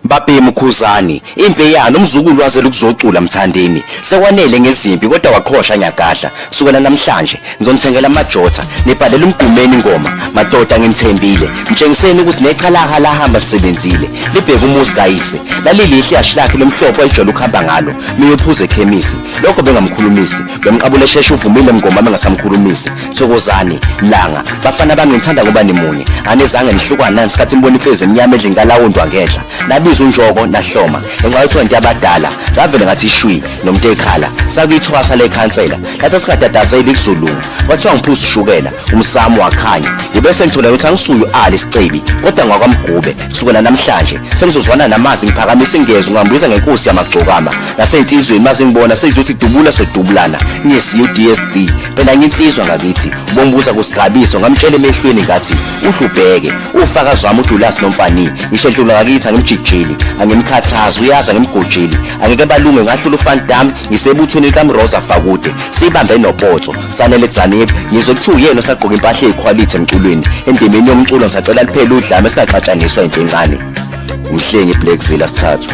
Babhemu Khuzani, impi yani umzukulu wazela ukuzocula Mthandeni. Sekwanele ngezimpi kodwa waqhosha nyagadla. Kusukela namhlanje ngizonithengela amajotha, nibhalela umgqumeni ingoma. Madoda nginithembile. Mtshengiseni ukuthi nechalaha lahamba sisebenzile. Libheke umuzi kayise. Lalilihle ihashi lakhe lomhlophe wayejwayele ukuhamba ngalo. Miyophuza ekhemisi. Lokho bengamkhulumisi. Bemqabula esheshe uvumile mngoma bengasamkhulumisi. Thokozani Langa bafana bami ngithanda ngoba nimunye anizange nihlukane nani sikhathi nibona imfezi emnyama endlini kalawundwa ngenhla nabiza unjoko nahloma ngenxa yokuthi into abadala ngavele ngathi shwi nomuntu ekhala sakuyithwasa lekhansela lathi singatatazeli kuzolunga kwathiwa ngiphuza ushukela umsamo wakhanya ngibe sengithola ukuthi angisuye u-ali sicebi kodwa ngwakwamgube kusukela namhlanje sengizozwana namanzi ngiphakamisa ingezo ngihambiza ngenkosi yamagcokama nasey'nsizweni mazingibona seyizothi dubula sodubulana ngiyesiyo u-dsd phela nginsizwa ngakithi ubongibuza kusigabiso ngamtshela emehlweni ngathi uhlubheke ufakazi wami udulasi nomfani ngisho edlula ngakithi angimjikijeli angimkhathazi uyazi angimgojeli angeke balunge ngahlula ufan dam ngisebuthweni likamrosa fakude sibambe nopotso sanele dzanip ngizwe kuthiwa uyena osagqoka impahla eyikhwalithi emculweni endimeni yomculo ngisacela liphele udlame singaxatshaniswa into encane umhlengi black zilla sithathu.